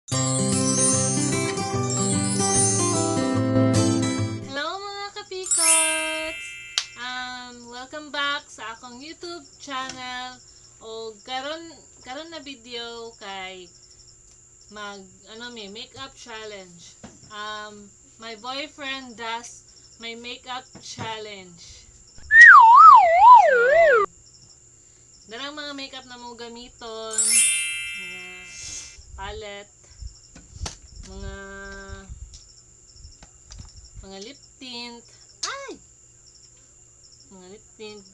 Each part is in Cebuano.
Hello, mga kapikots! Welcome back sa akong YouTube channel. O karon karon na video kay mag ano may makeup challenge. My boyfriend does my makeup challenge. So, darang mga makeup na mo gamiton, mga palette, mga lip tint. Ay! Mga lip tint.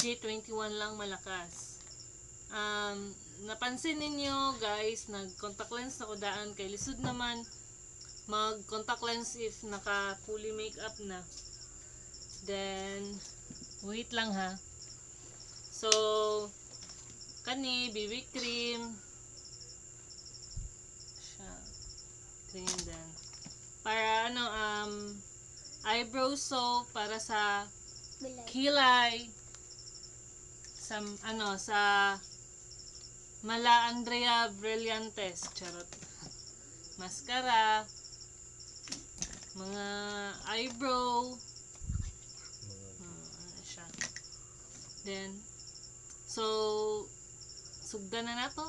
G21 lang malakas. Napansin ninyo, guys, nag contact lens na ko daan kay lisod naman mag contact lens if naka fully makeup na. Then wait lang ha. So kani BB cream siya. Cream then para ano eyebrow soap para sa Bilay. Kilay sa ano sa Mala Andrea Brillantes, charot, mascara, mga eyebrow, ano siya. Then so sugdan na nato.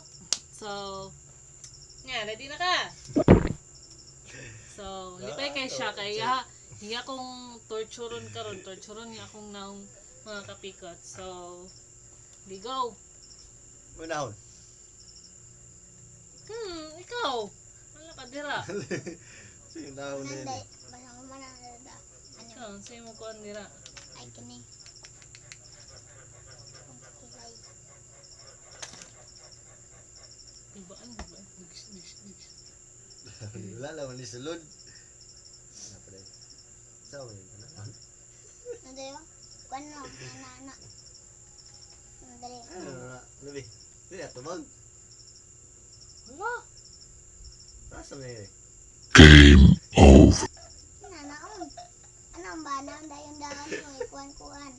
So nga ready na ka. So lipay kay siya kay iya iya kong torturon karon, torturon niya akong naong, mga kapikot. So di go. Unahon. Ikaw wala ka dira. Sige, unahon na yun. Nanday, Eh. basta ko man ang dada. Ano? Ikaw sa'yo mo kuan dira. Ay, kini. Kilay. Ibaan, diba? Digs, digs, digs. Wala lang ni sulod. Wala pa rin. Sa mo yun? Ano? Nanday, oh. Kuan no, ana ana. Nanday. Ano na? Ano ba? Hindi na tumag. Wala. Nasa mo yun eh. Nanaon. Ano ang bana dayon dahan mo kuan kuan.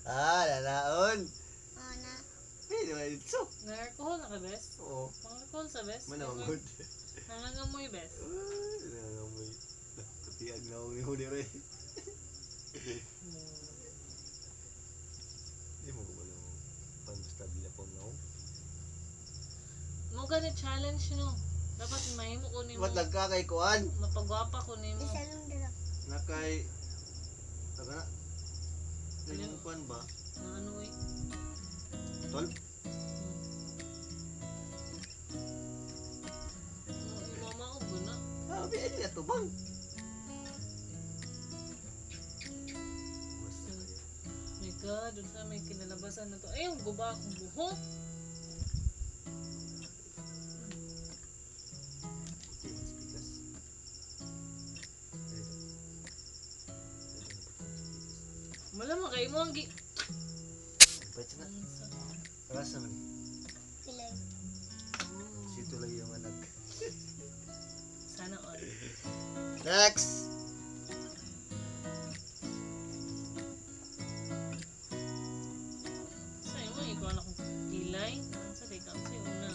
Ah, nanaon. Oh na. Eh, di ba ito? Nag-alcohol na ka, bes? Oo. Pang-alcohol sa bes? Manawagod. Nangangamoy, bes. Nangangamoy. Katiag na akong ni Huli. Di mo ko ba lang pan basta bila ko na ako. Mo gani challenge no. Dapat mahimo ko nimo. Ba't nagkakay kuan? Mapagwapa ko nimo. Isa lang dala. Nakay... Taga na. Ano kuan ba? Na ano eh. Tol? Mo mama ko guna. Ah, abi, ay, na tubang. Basta kayo. My God, unsa may kinalabasan na to. Ay, ang guba akong buhok. Puti, mas pikas. Dito. Dito, puti, mas pikas. Malamang kay mo ang gi. Pwede na. Rasa man eh. Kilay. Sito lang yung anak. Sana all. Next! Sa imo ikaw na akong kilay. Sa di ka sa una.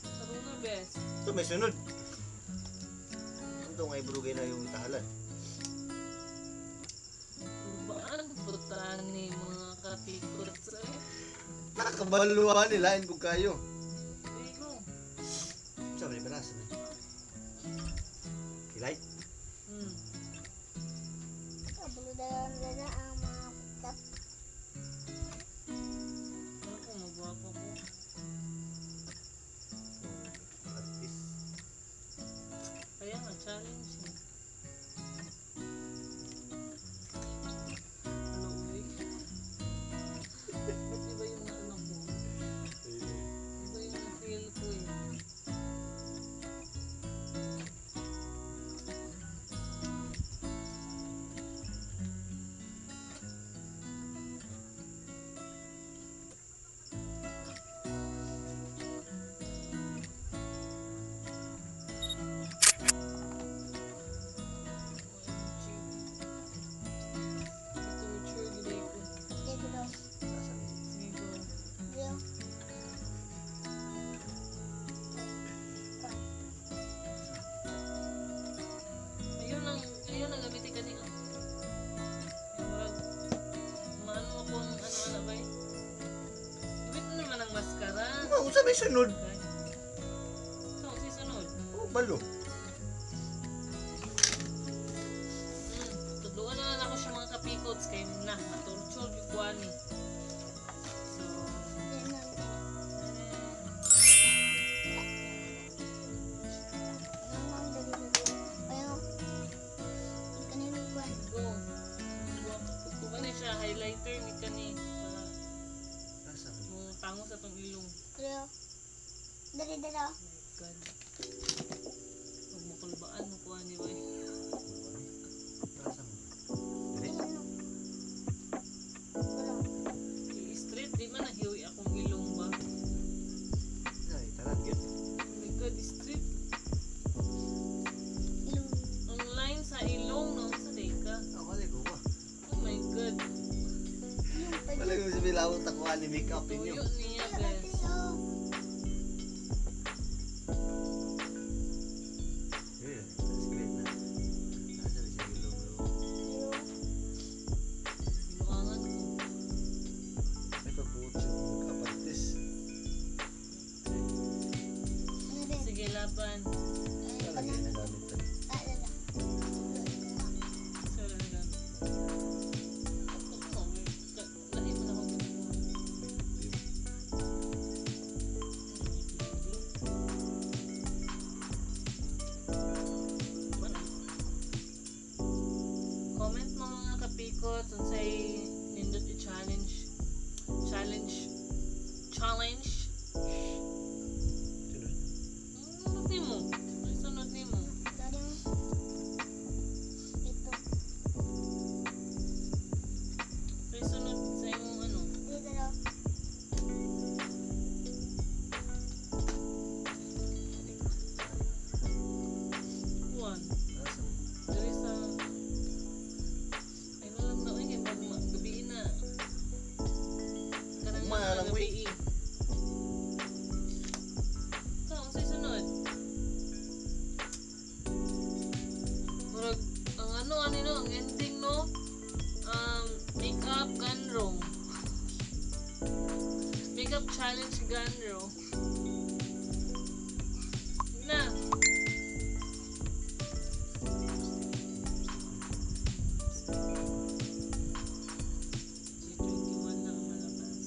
Sa una best. Ito may sunod. Ito nga ibrugay na yung tahalan. Turbaan puta ni mga kapikot sa eh. Nakakabaluhan nila kung kayo. There you go. Sabi ni Barasa na. Kilay? Kabulo dala dala ang mga kap. Ano ko magwapo ko? Artist. Kaya nga challenge eh. Ano uy? Ba't iba yung ano ko? Iba yung feel ko eh. Sa may sunod. So, si sunod. Oh, balo. Tudluan na lang ako siya mga kapikots kay na matorture yung kuan ni. So, go. Kuha na siya highlighter ni kani para Asa? mo tango sa tong ilong. Dali, dali. Oh my God. Huwag mo kulbaan mo kuha ni boy. Asa mo? Dili. I-straight di man nahiwi akong ilong ba? Ay, tanan gyud. Oh my God, straight. Ang line sa ilong no sa day ka. Ah, wala ko ba. Oh my God. Wala ko sa bilawot ako ani makeup ninyo. Tuyo niya guys. Yeah, straight na. Nasa na siya ilong bro. Binuangan ko. Ay, pagbuot siya ng makeup artist. Sige, laban. Wala kayo nagamit to. So, wala na gamit. Oh, wait. Lahi mo na akong ginagawa. Wala. Comment mo mga kapikot unsay nindot i-challenge challenge challenge. Sunod. Sunod nimo. Ay, sunod nimo. Ito. Ay, sunod sa imong ano. Dali, dali. Kuan. Asa mo? Diri sa ay na lang na oy kay mag gabi na. Kanang Ugma na lang, gabi. So, unsay sunod? Murag ang ano ani no, ang ending no. Makeup gone wrong. Makeup challenge gone wrong. Na. G21 na ang malabas.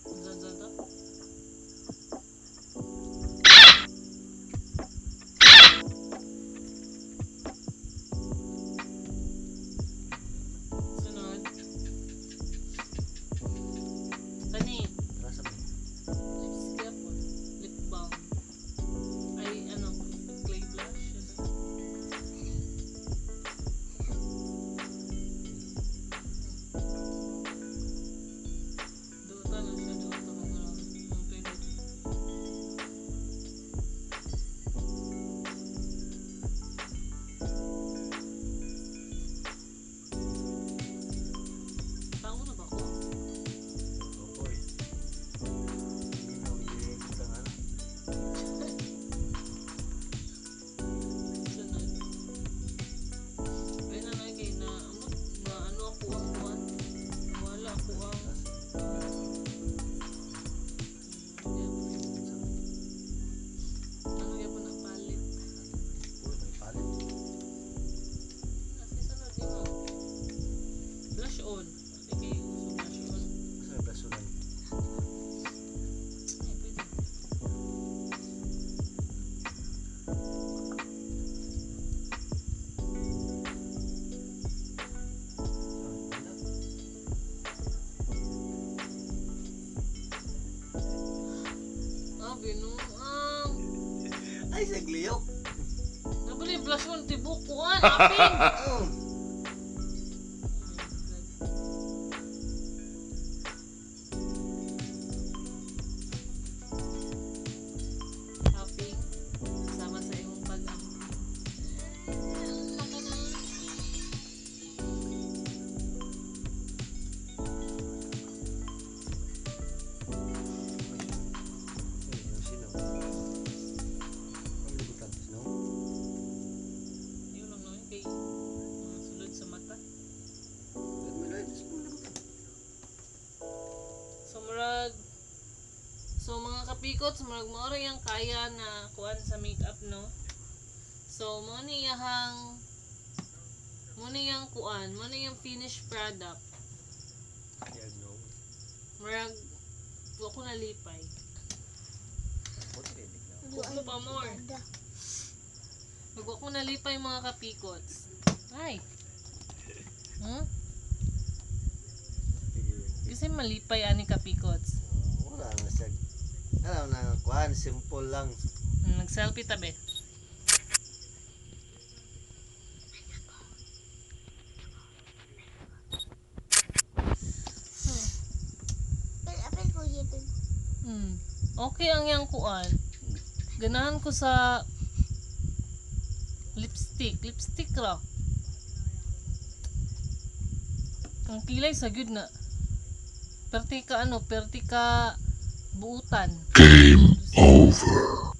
Unsa unsa to? Sunod. Kani, Asa mo? lipstick po. Lip balm. Ay, ano, clay blush. Is it? Duota na siya, duota kung ano. Ang pindot. Tao na ba ko? Opo eh. Hindi na, hindi kita nga na. Sunod. Ayun na na, kay na, amot, na ano ako ang kuan. Wala ako ang, Asa? Ano gyapon na palit. Uy, may palit. Nasa sunod nimo. Blush on. Ay, kay uso blush on. Asa may blasunan? Ay, pwede. Ah, wala. Ah, binuang. Ay, sa gliyok. Nabali blush on tibok kuan, aping. Oh. Oh my God. Aping, sama sa imong pag-amping. Ang na. Ay, sino? Sino? Ang libutan, sino? kapikots, murag mao ra yang kaya na kuan sa makeup, no. So mo ni iyahang mo ni iyang kuan, mo ni iyang finished product. Yeah, no. Murag wa ko nalipay. What did it now? Huwag mo pa more. Dada. Murag wa ko nalipay, mga kapikots. Ay. Sige. Kasi malipay ani, kapikots. Ah, wala na siya. Alam na nga kuan, simple lang. Nag-selfie tabi. Apil, apil ko, ipil. Okay ang yang kuan. Ganahan ko sa lipstick. Lipstick ra. Ang kilay sa good na. Perti ka ano, perti ka buutan. Game over.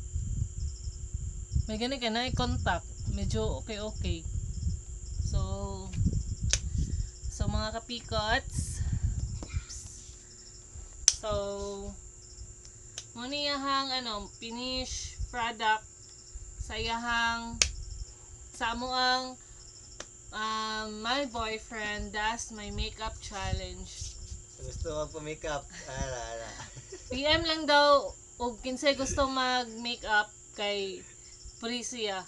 May gani ka na contact. Medyo okay okay. So mga kapikots. So, mao ni iyahang ano, finish product sa iyahang sa amoang my boyfriend does my makeup challenge. So, gusto magpa-makeup. Ala, ala. PM lang daw og kinsay gusto mag makeup kay free siya.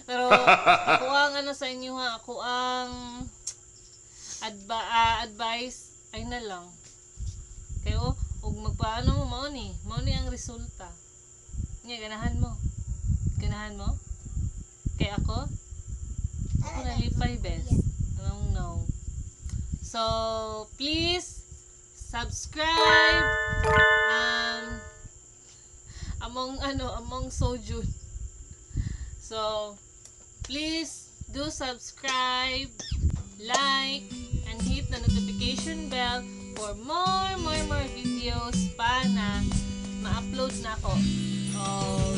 Pero ako ang ano sa inyo ha, ako ang advice ay na lang. Kayo og magpaano mo mao ni ang resulta. Nya ganahan mo. Ganahan mo? Kay ako nalipay, best. Anong no. So, please subscribe among ano, among Sojun. So, please do subscribe, like, and hit the notification bell for more, more, more videos pa na ma-upload na ako. Oh,